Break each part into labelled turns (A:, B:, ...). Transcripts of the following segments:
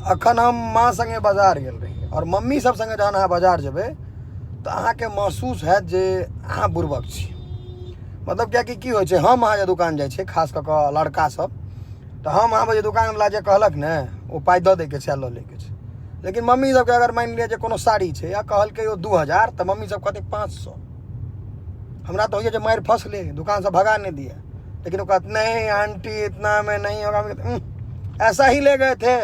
A: अखन हम माँ संगे बाजार गेल रही आओर मम्मी सब संगे जहन अहाँ बाजार जेबै तऽ अहाँके महसूस हैत जे अहाँ बुड़बक छी। मतलब किएकि की होइ छै, हम अहाँ जे दोकान जाइ छियै, खास कऽ कऽ लड़का सब, तऽ हम अहाँ जे दोकानवला जे कहलक ने ओ पाइ दऽ दैके छै आ लऽ लैके छै। लेकिन मम्मी सबके अगर मानि लिअ जे कोनो साड़ी छै आ कहलकै ओ 2000, तऽ मम्मी सब कहतै 500। हमरा तऽ होइए जे मारि फसले, दोकानसँ भगा नहि दिए। लेकिन ओ कहत नहीं आंटी इतना में नहीं होगा। हम कहते, ऐसा ही ले गए थे,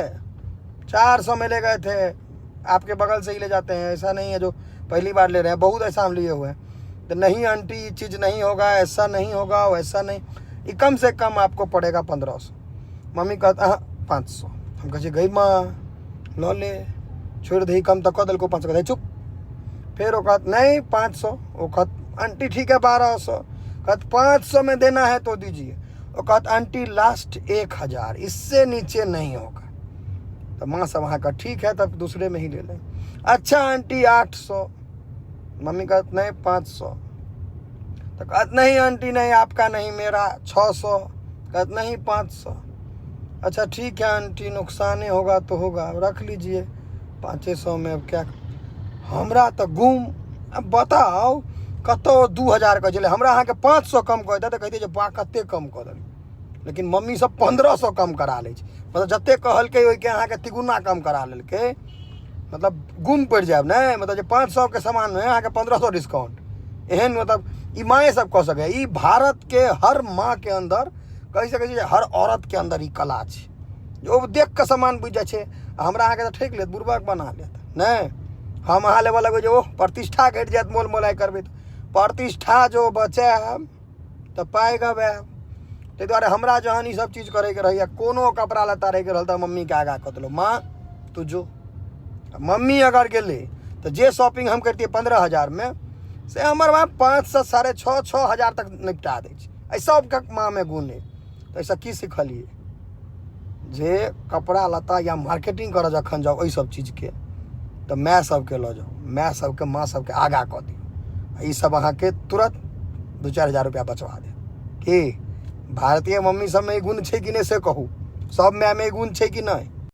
A: 400 में ले गए थे, आपके बगल से ही ले जाते हैं, ऐसा नहीं है जो पहली बार ले रहे हैं, बहुत ऐसा हम लिए हुए हैं। तो नहीं आंटी ये चीज़ नहीं होगा, ऐसा नहीं होगा, वैसा नहीं, ये कम से कम आपको पड़ेगा 1500। मम्मी कहत हाँ 500। हम कहै छियै गई माँ लऽ ले, छोड़ि दही, कम तऽ कऽ देलकौ 500। कहै चुप। फेर ओ कहत नहीं 500। ओ कहत आंटी ठीक है 1200। कहत 500 में देना है तो दीजिए। ओ कहत आंटी लास्ट 1000, इससे नीचे नहीं होगा। तो माँ सब अहाँके ठीक है तब दूसरे में ही ले लें। अच्छा आंटी 800। मम्मी कहत नहीं 500। तो कहत नहीं आंटी नहीं आपका नहीं मेरा 600। कहत नहीं 500। अच्छा ठीक है आंटी नुकसाने होगा तो होगा, रख लीजिए 500 में, अब क्या। हमरा तऽ गुम। अब बताउ कतौ 2000 के छलै, हमरा अहाँके 500 कम कऽ देत तऽ कहितियै जे बा कते कम कऽ देलकै। लेकिन मम्मी सब 1500 कम करा लै छै, मतलब जते कहलकै ओहिके अहाँके तिगुना कम करा लेलकै। मतलब गुम पड़ि जायब ने, मतलब जे 500 के सामानमे अहाँके 1500 डिस्काउंट, एहन मतलब ई माए सब कऽ सकैए। ई भारतके हर माँके अन्दर कहि सकै छी जे हर औरतके अन्दर ई कला छै जे ओ देख कऽ सामान बुझि जाइ छै। आ हमरा अहाँके तऽ ठकि लेत, बुड़बक बना लेत। नहि हम अहाँ लेबऽ लगबै जे ओह प्रतिष्ठा घटि जायत, मोल मोलाइ करबै तऽ प्रतिष्ठा जो बचायब तऽ पाइ गवायब। ताहि दुआरे हमरा जहन ई सब चीज करैके रहैए, कोनो कपड़ा लत्ता रहैके रहल तऽ मम्मीके आगाँ कऽ देलहुँ, माँ तू जो। मम्मी अगर गेलै तऽ जे शॉपिंग हम करितियै 15,000मे से हमर माँ 5 से 6.5 6,000 तक निपटा दै छै। एहि सबके माँमे गुण अइ। तऽ एहिसँ की सिखलियै जे कपड़ा लत्ता या मार्केटिंग करऽ जखन जाउ एहि सब चीजके तऽ माय सबके लऽ जाउ, माय सबके माँ सबके आगाँ कऽ दियौ, ई सब अहाँके तुरत 2-4 हजार रुपैआ बचबा देत। की भारतीय मम्मी सबमे ई गुण छै कि नहि से कहू, सब मायमे ई गुण छै कि नहि?